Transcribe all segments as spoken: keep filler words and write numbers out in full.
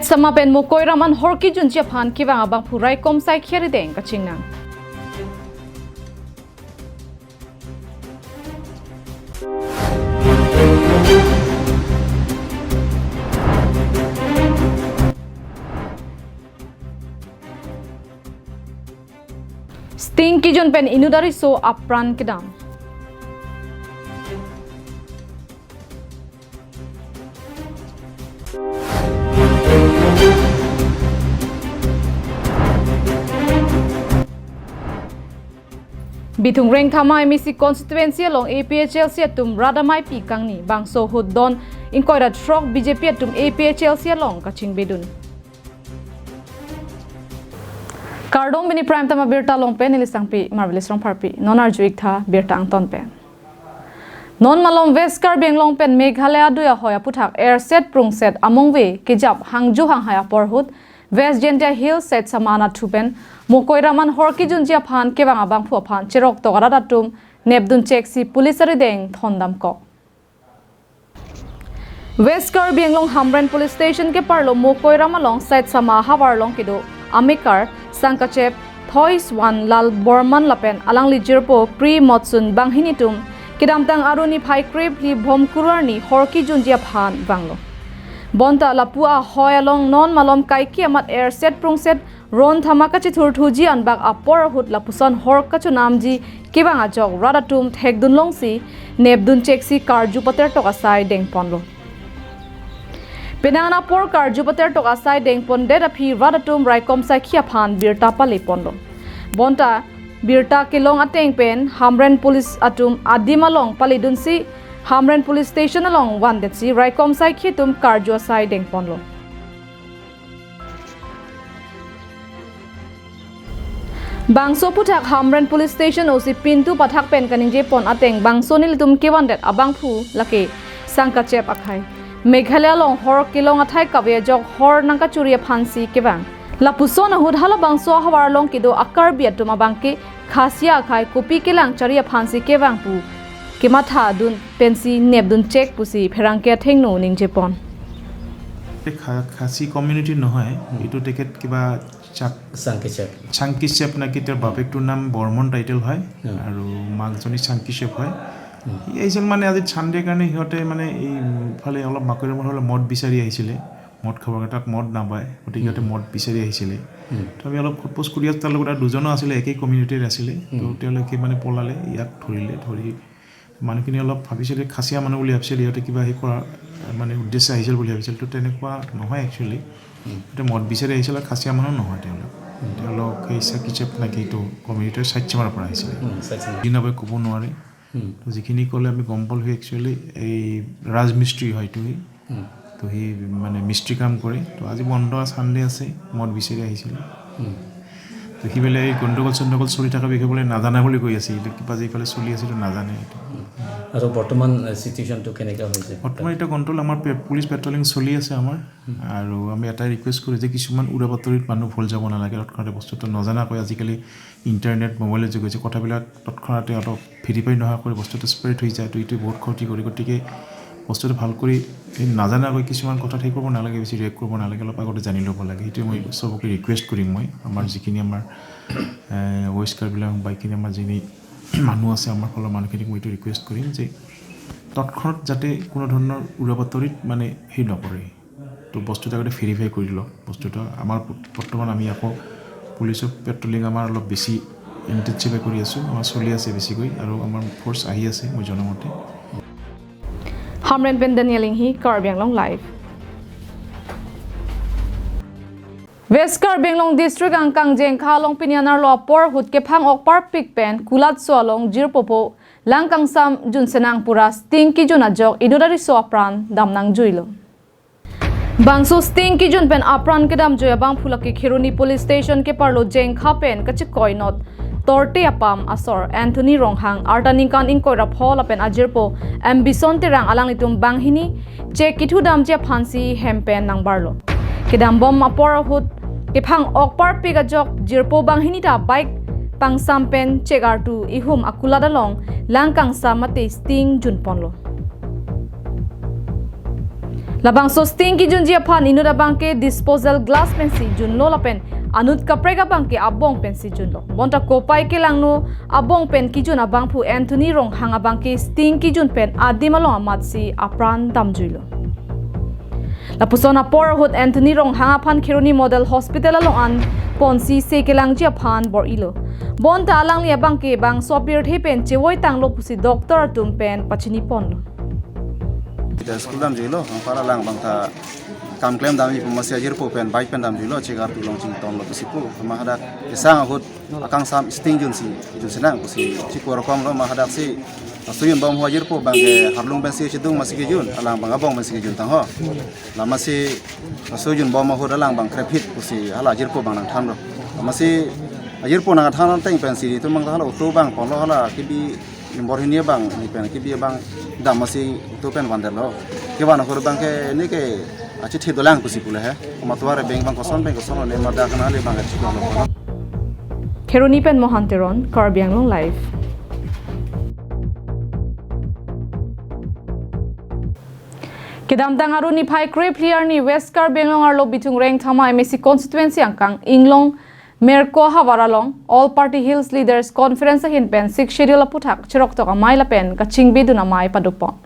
Sama pen Mokoiram an hor kijunji aphan kevang abangphu raikom saikhia arideng kachingnang. Sting kijun pen inut ariso apran kedam. Bithung Rengthama M A C constituency along A P H L C atum rat amei pi kangni, bangso ahut don ingkoi ra throk B J P atum A P H L C along kachingbedun. Kardom, pini Prime Time abirta along pen neli Sangpi Marvelous Rongpharpi. Non arju-ik tha birta angton pen. Non malom West Karbi Anglong pen Meghalaya adui ahoi aputhak erset prungset amongve kejap hangju hanghai apor ahut West Jaintia Hills Saitsama anatthu pen Mokoiram an hor kijunji aphan kevang abangphu aphan cheroktok arat atum nepdun cheksi police arideng thondamkok. West Karbi Anglong Hamren Police Station keparlo Mokoiram along Saitsama ahavar along kedo amekar sangkachep Thoiswan Lal Borman lapen alangli jirpo Pri Motsun banghini atum kedamtang arni phai krephli Bhomkuru arni hor kijunji aphan vanglo. Bonta lapu ahoi along non malom kaike amat erset prungset ron thama kachithurthuji anbak apor ahut lapuson hor kachonamji kevang ajok rat atum thekdun longsi nepdun cheksi karju patertok asai dengponlo. Penang apor karju patertok asai dengpondet aphi rat atum raikom saikhia aphan birta paleponlo. Bonta birta kelong ateng pen Hamren Police atum adim along paledunsi Hamren Police Station along vandetsi raikom saikhia atum karju asai dengponlo. Bangso aputhak Hamren Police Station O C Pintu Pathak pen kaningjepon ateng bangso nelitum kevandet abangphu lake sangkachep akhei. Meghalaya along hor kelong athai kave ajok hor nangkachuri aphansi kevang. Lapuson ahut halabangso ahavar along kedo a-Karbi atum abangke Khasia akhei kopi kelang chari aphansi kevang pu kemathadun pensi nepdun chek pusi pherangke athengno ningjepon. Kha-, Khasi community নহয়, হুম। এইটো তেখেত কিবা চাক-, চাংকিচেপ। চাংকিচেপ নেকি, তেওঁৰ বাপেকটোৰ নাম বৰ্মন টাইটেল হয়, হুম। আৰু মাকজনী চাংকিচেপ হয়। হুম। সি আহিছিল মানে আজি ছানডে কাৰণে সিহঁতে মানে এইফালে অলপ মাকৈৰামৰ ফালে মদ বিচাৰি আহিছিলে, মদ খাবৰ কাৰণে। তাত মদ নাপায়, গতিকে সিহঁতে হুম। মদ বিচাৰি আহিছিলে। হুম। তো আমি অলপ সোধ পোছ কৰি আছোঁ তাৰ লগত, আৰু দুজনো আছিলে, একেই কমিউনিটিৰ আছিলে। তো হুম। তেওঁলোকে মানে পলালে, ইয়াক ধৰিলে, ধৰি মানুহখিনি অলপ ভাবিছিল যে খাচীয়া মানুহ বুলি ভাবিছিল, সিহঁতে কিবা হেৰি কৰা, মানে, উদ্দেশ্যে আহিছিল বুলি ভাবিছিল। তো তেনেকুৱা নহয় একচুৱেলি। হুম। সিহঁতে মদ বিচাৰি আহিছিল আৰু খাচীয়া মানুহ নহয় তেওঁলোক। হুম। তেওঁলোক সেই চাংকিচেপ নেকি এইটো কমিউনিটিৰ চাইতচেমাৰ পৰা আহিছিলে। হুম, চাইতচেমাৰ। দিনাবাই ক'ব নোৱাৰি। হুম। তো যিখিনি ক'লে আমি গম পালোঁ, সি একচুৱেলি এই ৰাজমিস্ত্ৰী হয়তো সি। হুম। তো সি মানে মিস্ত্ৰী কাম কৰে। তো আজি বন্ধ, ছানডে আছে, মদ বিচাৰি আহিছিলে। হুম। তো সি বোলে এই গণ্ডগোল চণ্ডগোল চলি থকা বিষয়ে বোলে নাজানে বুলি কৈ আছে। এইটো কিবা যে এইফালে চলি আছে, এইটো নাজানে এইটো। হুম। আৰু বৰ্তমান, এ, চিটুৱেশ্যনটো কেনেকা হৈছে? বৰ্তমান এতিয়া কণ্ট্ৰল, আমাৰ পে-, পুলিচ পেট্ৰলিং চলি আছে আমাৰ। হুম। আৰু আমি এটাই ৰিকুৱেষ্ট কৰোঁ যে কিছুমান উৰা বাতৰিত মানুহ ভুল যাব নালাগে। তৎক্ষণাতে বস্তুটো নজনাকৈ আজিকালি ইণ্টাৰনেট, মোবাইলৰ যুগ হৈছে, কথাবিলাক তৎক্ষণাতে অলপ ভেৰিফাই নোহোৱাকৈ বস্তুটো স্প্ৰেড হৈ যায়, তো এইটো বহুত ক্ষতি কৰে। গতিকে বস্তুটো ভাল কৰি এই নাজানাকৈ কিছুমান কথাত হেৰি কৰিব নালাগে, বেছি ৰিয়েক্ট কৰিব নালাগে, অলপ আগতে জানি ল'ব লাগে। সেইটোৱে মই হুম। চবকে ৰিকুৱেষ্ট কৰিম মই, আমাৰ হুম। যিখিনি আমাৰ, এ, ৱেষ্ট কাৰ্বি আংলং বা এইখিনি আমাৰ যিখিনি মানুহ আছে, আমাৰ ফালৰ মানুহখিনিক মই এইটো ৰিকুৱেষ্ট কৰিম যে তৎক্ষণাত যাতে কোনো ধৰণৰ উৰা বাতৰিত মানে হেৰি নকৰে। তো বস্তুটো আগতে ভেৰিফাই কৰি লওক। বস্তুটো আমাৰ বৰ্তমান আমি আকৌ পুলিচৰ পেট্ৰলিং আমাৰ অলপ বেছি ইণ্টেনচিফাই কৰি আছোঁ, আমাৰ চলি আছে বেছিকৈ আৰু আমাৰ ফ'ৰ্চ আহি আছে মই জনামতে। Hamren pen Daniel Inghi, Karbi Anglong Live. West Karbi Anglong District angkang Jengkha along pini anerlo apor ahut kephang okparpik pen kulatso along jirpopo lang kangsam junsenang pura sting kijun ajok inut ariso apran damnangjuilo. Bangso sting kijun pen apran kedamjui abangphu lake Kheroni Police Station keparlo Jengkha pen kachekoi not torte apam asor Anthony Ronghang, arta ningkan ingkoi ra pho lapen ajirpo Ambison Terang alanglitum banghini chek kithudamji aphansi hem pen nangbarlo. Kedambom apor ahut kephang okparpik ajok jirpo banghini ta bike pangsam pen chek artu ihum akulat along lang kangsam mate sting junponlo. Labangso sting kijunji aphan inut abangke disposal glass pensi junlo lapen anut kaprek abangke abong pensi junlo. Bonta kopai kelangno abong pen kijun abangphu Anthony Ronghang abangke sting kijun pen adim along amatsi apran damjuilo. Lapuson apor ahut Anthony Ronghang aphan Kheroni Model Hospital along an ponsi se kelangji aphan bor-ilo. Bonta alangli abangke bangso apirthe pen chevoi tanglo pusi doctor atum pen pachini ponlo. School damjuilo, angpar alang abang ta kam klem damji pu amatsi ajirpo pen bike pen damjuilo, chegar tulong chingtonlo pusi pu, ma hadak kesang ahut akangsam sting junsi, junsi nang pusi chikor komlo, ma hadaksi laso junbom ahut ajirpo abangke harlung pensi chedung amatsi kejun, alang abang abong pensi kejun tang ho. La amatsi laso junbom ahut alang abang krepit pusi hala ajirpo abang nangthanlo. Amatsi ajirpo nangthan ateng pensi itum abang hala auto abang ponlo, hala kebi nombor hini abang, ne pen kebi abang dam amatsi auto pen vandetlo. Kevan ahut abangke neke achethe dolang pusi pule he. Komat tovar abeng abang koson abeng koson ne ma dak nangli abang achethe dolo. Kheroni pen Mohan Teron, Karbi Anglong Live. Kedamtang Arni niphai krephli arni West Karbi Anglong arlo Bithung Rengthama M A C constituency angkang Inglong Merko havar along All Party Hills Leaders Conference ahin pen Sixth Schedule aputhak cheroktok amei lapen kachingbidun amei padopon.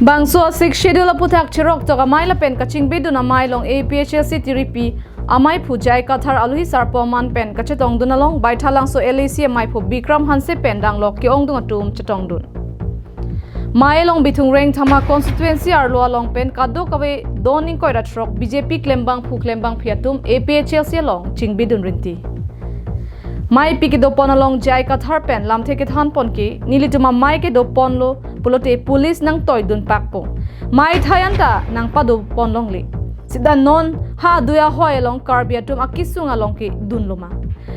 Bangso Sixth Schedule aputhak cheroktok amei lapen kachingbidun amei along A P H L C tiripi ameiphu J I Kathar aluhi sarpo aman pen kachetongdun along Baithalangso L A C ameiphu Bikram Hanse pen danglok ke-ongdung atum chetongdun. Mei along Bithung Rengthama constituency arlo along pen kadokave don ingkoi ra throk B J P klembangphu klembangphi atum A P H L C along chingbidun rinti. Meipi kedopon along J I Kathar pen lamthe kethanpon ke nelitum amei kedoponlo pulote police nangtoidun pakpo. Mei thai anta nangpadopon longle. Sita non ha adui ahoi along Karbi atum akesung along ke dunlo ma.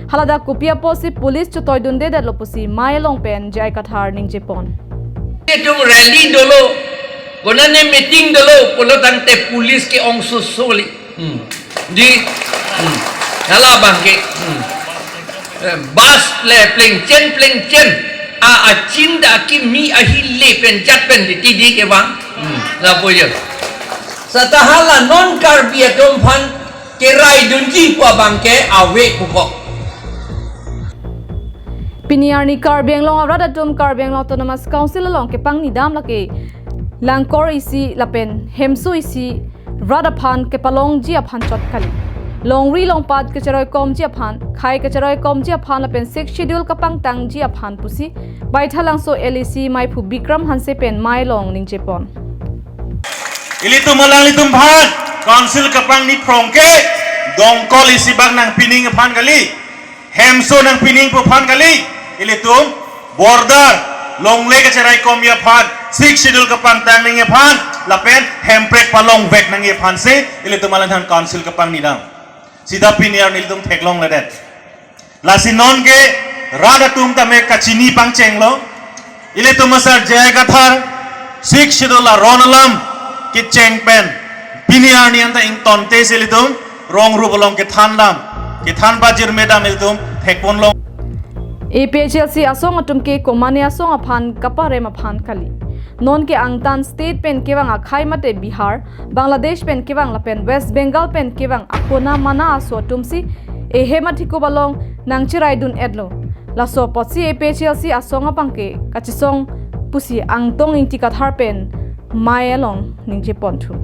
Haladak kopi apotsi police chotoidundedetlo pusi mei along pen J I Kathar ningjepon. Itum rally dolo, konane meeting dolo, pulo tangte police ke-ong sosoli. Hmm. Di, hmm. Hala abangke, hmm. Eh, bus le plengchen plengchen. A, achin da kimi ahile pen jat pen di tidi kevang. Hmm. Lapu jo. Seta hala non Karbi atum aphan keraidunji pu abangke ave pupo. Pini arni Karbi Anglong arat atum Karbi Anglong Autonomous Council along kepangnidam lake langkor isi lapen hemso isi rat aphan kepalongji aphan chot kali. Longri longpat kacheroikomji aphan, khai kacheroikomji aphan lapen Sixth Schedule kapangtangji aphan pusi Baithalangso L A C meiphu Bikram Hanse pen mei along ningjepon. Ilitum alanglitum aphan council kapangni phrong ke dongkol isi bak nangpining aphan kali, hemso nangpining pu aphan kali, ilitum border longle kacheraikomji aphan, Sixth Schedule kapangtang nangji aphan, lapen hemprek palongvek nangji aphansi ilitum alanglitum aphan council kapangnidam. Sita pini arni ilitum theklongledet. Lasi non ke rat atum tame kachini pangchenglo. Ilitum asar J I Kathar Sixth Schedule aron alam kecheng pen pini arni anta ingtonte si ilitum rong rup along kethan dam, kethan pajirme dam ilitum thekponlong. A P H L C asong atum ke komane asong aphan kaparem aphan kali. Non ke angtan state pen kevang akhei mate Bihar, Bangladesh pen kevang lapen West Bengal pen kevang akona mana aso atumsi ehem athikup along nangcheraidun-etlo. Laso apotsi A P H L C asong abangke kachesong pusi Angtong Ingti Kathar pen mei along ningjeponthu.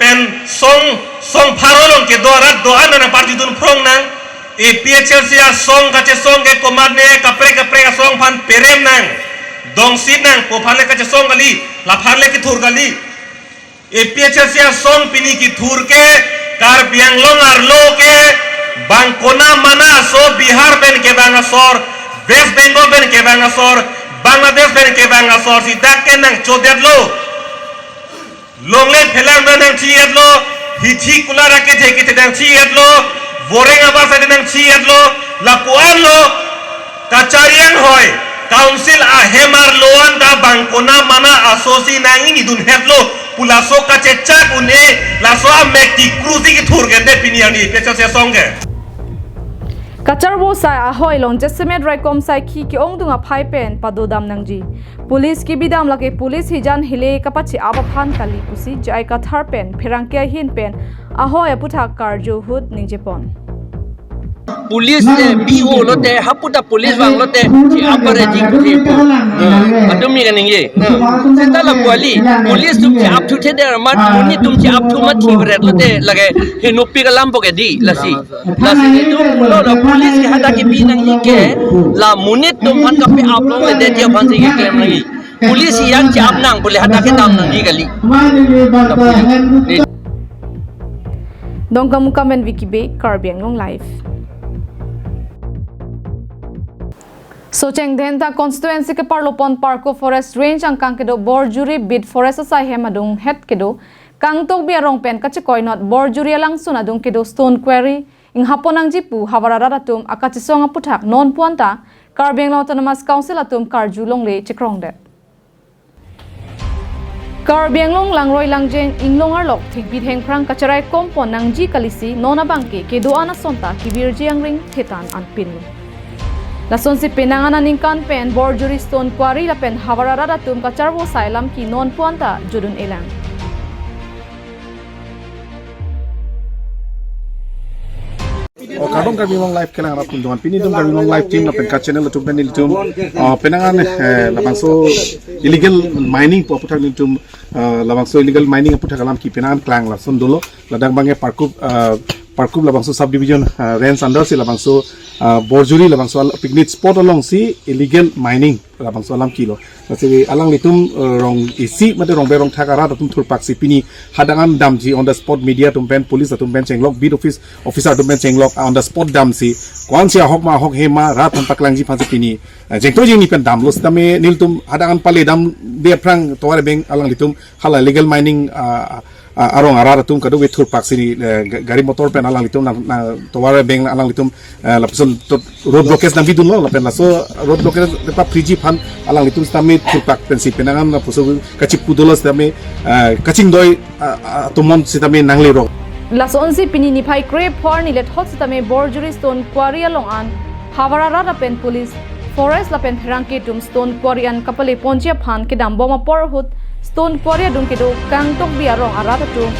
Pen song, song pharo along kedo arat do-an nangparjudun phrong nang, A P H L C asong kachesong ke komatne kaprek kaprek asong aphan perem nang, dongsit nang pu aphan le kachesong kali, laphan le kethur kali. A P H L C asong pini kethur ke Karbi Anglong arlo ke bang kona mana aso, Bihar pen kevang asor, West Bengal pen kevang asor, Bangladesh pen kevang asor si dak ke nangchodetlo. Longle phelang nangchi-etlo, hithi kular akethe kethe nangchi-etlo, voreng abasa nangchi-etlo, lapu-anlo kachari anghoi council ahem arlo anta bang kona mana asosi nangchinidun-etlo pu laso kachechak un-e, laso amek tikru si kethur kente pini arni A P H L C asong ke. Kacharvo asai ahoi along jasemet raikom saikhi ke-ongdung aphai pen padodam nangji. Police kebidam lake police hijan hile kapache-ap aphan kali pusi J I Kathar pen pherangke ahin pen ahoi aputhak karju ahut ningjepon. Police le bi-o lote, haputa police vang lote, che-ap pare ji pusi po. Atum mi kaningje. Seta la kuali, police atum che-ap thu the der mat, monit atum che-ap thu mat thi bret lote, lake henopi kalam po ke di, lasi. Lasi itum lo la police ke hadak kebi nangji ke, la monit atum aphan kape-ap longledet aphansi keklem nangji. Police yang che-ap nang, police hadak kedam nangji kali. Dongkamukam pen Vicky Bey, Karbi Anglong Live. Socheng Dhenta constituency keparlopon Parkup Forest Range angkang kedo Borjuri Beat Forest asai hem adung het kedo Kangtokbi arong pen kachekoi not Borjuri alangsun adung kedo stone quarry inghapon nangji pu havar arat atum akachesong aputhak non puanta Karbi Anglong Autonomous Council atum karju longle chekrongdet. Karbi Anglong langroi langjeng inglong arlok thengpi thengphrang kacherai kompon nangji kalisi non abangke kedo-an asonta kevirji angring thetan anpinlo. Lasonsi penang an aningkan pen Borjuri stone quarry lapen havar arat atum kacharvo asai alam ke non puanta jodun-elang. O kardom Karbi Anglong Live kelang rap tum doan pini dum Karbi Anglong Live team lapen ka channel atum pen nelitum, o penang an, eh, labangso illegal mining pu aputhak nelitum, eh, labangso illegal mining aputhak alam ke penang an klang lason dolo. Ladak abangke Parkup, eh, Parkup labangso subdivision, eh, range under si labangso, eh, Borjuri labangso al- picnic spot alongsi illegal mining labangso alam kilo. Lasi alanglitum, eh, rong isi mate rongbe rongthak arat atum thurpaksi pini hadak an damji on the spot, media atum pen, police atum pen chenglok, beat office officer atum pen chenglok, on the spot damsi ko-ansi ahok ma ahok he ma rat aphan paklangji aphansi pini, eh, jengto jengni pen damlo sitame nelitum hadak an pale damde aphrang tovar abeng alanglitum hala illegal mining, ah, ah, arong arat atum kadokave thurpaksi, eh, ga- gari motor pen alanglitum nang, nang tovar abeng alanglitum, eh, lapuson to- road blockage nangpidunlo lapen laso road blockage pa free ji aphan alanglitum sitame thurpak pensi penang an lapuson kachipu dolo sitame, eh, kachingdoi, ah, ah, atomon sitame nanglero. Lasonsi pini niphai krepho arni lethot sitame Borjuri stone quarry along an havar arat lapen police, forest lapen pherangke atum stone quarry an kapale ponji aphan kedambom apor ahut stone quarry adung kedo Kangtokbi arong arat atum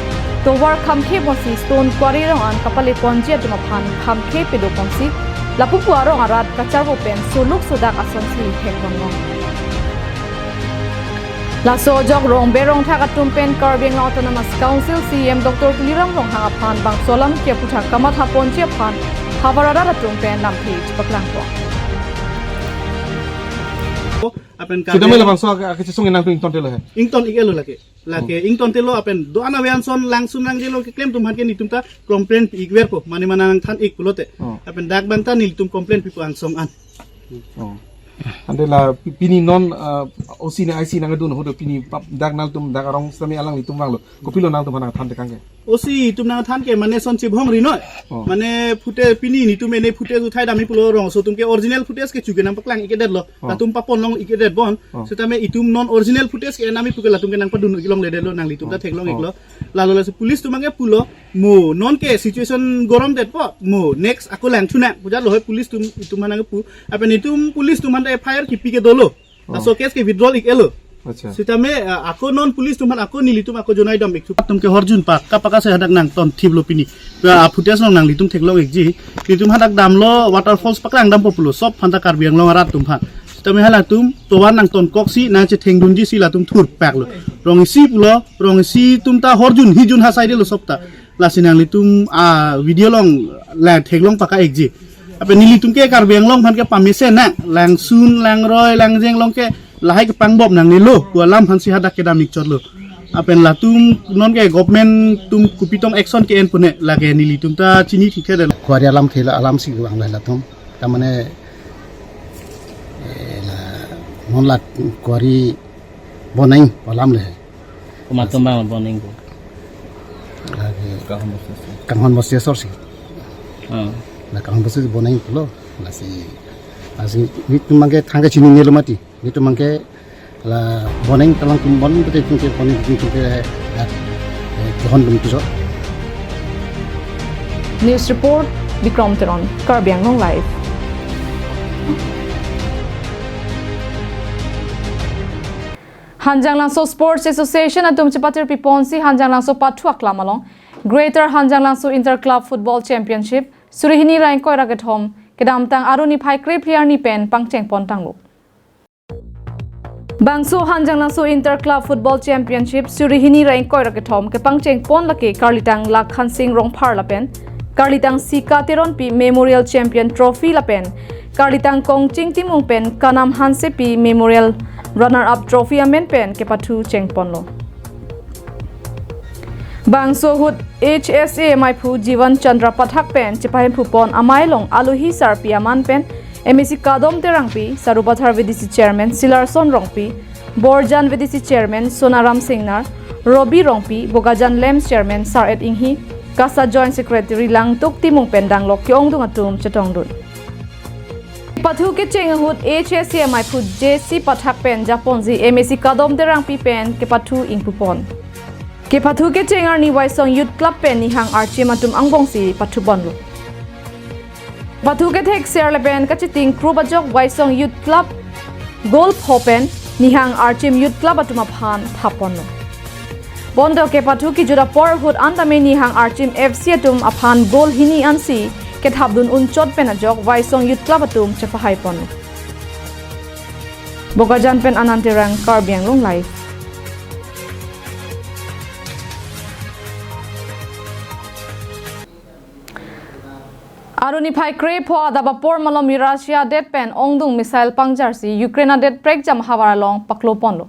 tovar khamkhe ponsi stone quarry arong an kapale ponji atum aphan khamkhe pedo ponsi lapupu arong arat kacharvo pen soluk sodak asonsi hekponlo. Laso ajok rongbe rongthak atum pen Karbi Anglong Autonomous Council C E M Doctor Tuliram Ronghang aphan bangso alam ke aputhak kamatha ponji aphan havar arat atum pen lamthe chepaklangpo. Apen sudamai labangso ake sesung inang tu ington telo he. Ington ik-elo lake. Lake ington telo apen do-an ave anson langsun nangjelo keklem atum aphan ke nelitum ta complain pi ikverpo, mane mana nangthan ik pulote. Oh. Apen dak abang ta nelitum complain pipo angsong an. Oh. Ante la pi- pini non, ah, O C ne I C nangdun hodo pini pap dak nangtum dak arong sitame alanglitum vanglo. Kopilo nangtum aphan nangthan tekang ke? O C atum nangthan ke mane son chibhong ri noi. Oh. Mane footage pini nelitum ene footage uthai damji pulo rongso atum ke original footage ke chuke nangpaklang ikedetlo. Oh. Latum papon long ikedetbon. Oh. Sitame itum non original footage ke nami puke latum ke nangpadun longle detlo nanglitum ta theklong iklo. Lalo laso police atum abangke pulo mo non ke situation gorom detpo mo next ako langthu nang pu jatlo hoi police atum itum aphan nangpu. Apen itum police atum aphan ta F I R kipi ke dolo. Oh. Laso case ke withdrawal ik-elo. Acha. Sitame, ah, ako non police atum aphan ako nelitum ako jonai dam ik thu. Atum ke horjun pak, kapaka se hadak nangton thiplo pini. Ah, footage along nanglitum theklong ikji. Nelitum hadak damlo waterfalls paklang dampo pulo. Sop aphan ta Karbi Anglong arat atum aphan. Sitame halatum tovar nangton koksi nangchethengdunji si latum thurpaklo. Rong isi pulo, rong isi atum ta horjun hijun ha side lo sop ta. Lasi nanglitum, ah, video along la theklong paka ikji. Apen nelitum ke Karbi Anglong aphan ke pamesen nang, langsun, langroi, langjeng along ke lahai kepangbob nangnelo, pu alam aphansi hadak kedam ikchotlo. Apen latum non ke government atum kopi tong action ke-en pune, lake nelitum ta chini thikthedet. Quarry alam thela alam si vanglo latum. Ta mane, eh, la, non la quarry bonai alam le. Komat atum abang bonai ko? Lake Kanghon Bosti asor si. Ah. La Kanghon Bosti bonai pulo. Lasi, lasi nelitum abangke thangke chininelo mati. Nelitum abangke la bonai ta alangtum bonai pete tingke bonai tingke la, eh, Kanghon dum tuso. News report, Bikrom Teron, Karbi Anglong Live. Hanjanglangso Sports Association atum chepatir piponsi Hanjanglangso pathu aklam along Greater Hanjanglangso Inter Club Football Championship suri hini ra ingkoi ra kethom kedamtang Aru niphai krephli arni pen pangcheng pon tanglo. Bangso Hanjanglangso Inter Club Football Championship suri hini ra ingkoi ra kethom kepangcheng pon lake karlitang Lakhan Sing Rongphar lapen karlitang Sika Teronpi Memorial Champion Trophy lapen karlitang Kongching Timung pen Kanam Hansepi Memorial Runner Up Trophy amen pen kepathu cheng ponlo. Bangso ahut H S A maiphu Jivan Chandra Pathak pen chepahemphu pon amei along alohi sarpi aman pen M A C Kadom Terangpi, Sarupathar V D C Chairman Silarson Rongpi, Borjan V D C Chairman Sonaram Singnar, Robi Rongpi, Bokajan Lamps Chairman Sar-et Inghi, KASA Joint Secretary Langtuk Timung pen danglok ke-ongdung atum chetongdun. Kepathu kecheng ahut H S A maiphu J C Pathak pen japonji M A C Kadom Terangpi pen kepathu ingpu pon. Kepathu kecheng arni Waisong Youth Club pen nihang archim atum angbongsi pathu ponlo. Pathu kethek ser lapen kachiting krup ajok Waisong Youth Club goal pho pen nihang archim Youth Club atum aphan thap ponlo. Bonta kepathu kejut apor ahut antame nihang archim F C atum aphan goal hini ansi kethapdun unchot pen ajok Waisong Youth Club atum chepahai ponlo. Bokajan pen Anand Terang, Karbi Anglong Live. Aru niphai krepho adap apor malom Russia adet pen ongdung missile pangjarsi Ukraine adet prekjam ahavar along paklo ponlo.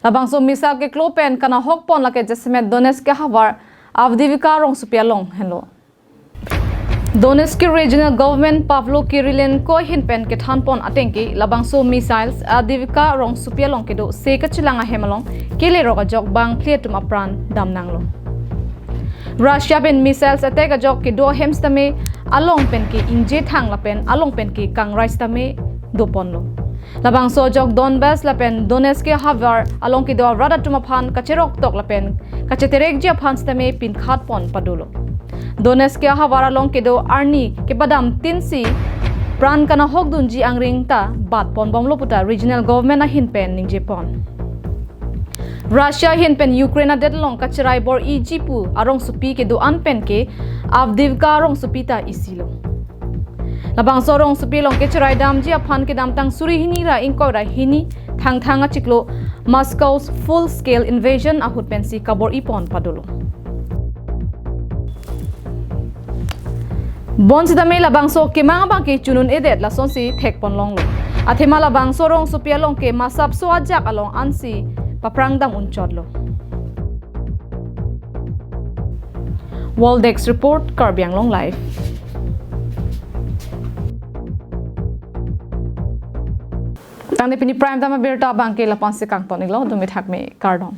Labangso missile keklo pen kanahok pon lake jasemet Donetsk ahavar Avdiivka rongsopi along henlo. Donetsk Regional Government Pavlo Kirilenko ahin pen kethan pon atengke labangso missiles Avdiivka rongsopi along kedo se kachelang ahem along kelerok ajok bang phli atum apran damnanglo. Russia pen missiles attack ajok kedo ahem sitame along pen ke ingje thang lapen along pen ke kangrai sitame do ponlo. Labangso ajok Donbas lapen Donetsk ahavar along kedo arat atum aphan kacherok tok lapen kacheterekji aphan sitame pinkhat pon padolo. Donetsk ahavar along kedo arni kepadam tinsi pran kanahok dunji angring ta bat pon bomlo puta regional government ahin pen ningje pon. Russia ahin pen Ukraine adet along kacherai bor-iji pu arongsopi kedo-an pen ke Avdiivka arongsopi ta isilo. Labangso arongsopi along kecherai damji aphan kedamtang suri hini ra ingkoi ra hini Thangthang achiklo Moscow's full scale invasion ahut pensi kabor-i pon padolo. Bonsitame labangso kemang abang ke chunun-edet lasonsi thek pon longlo. Athema labangso arongsopi along ke masapso ajak along ansi paprang dam unchotlo. World Desk Report, Karbi Anglong Live. Tangte pini prime time abirta abang ke lapu-ansi kangton-iklo, dumi thakmi, kardom.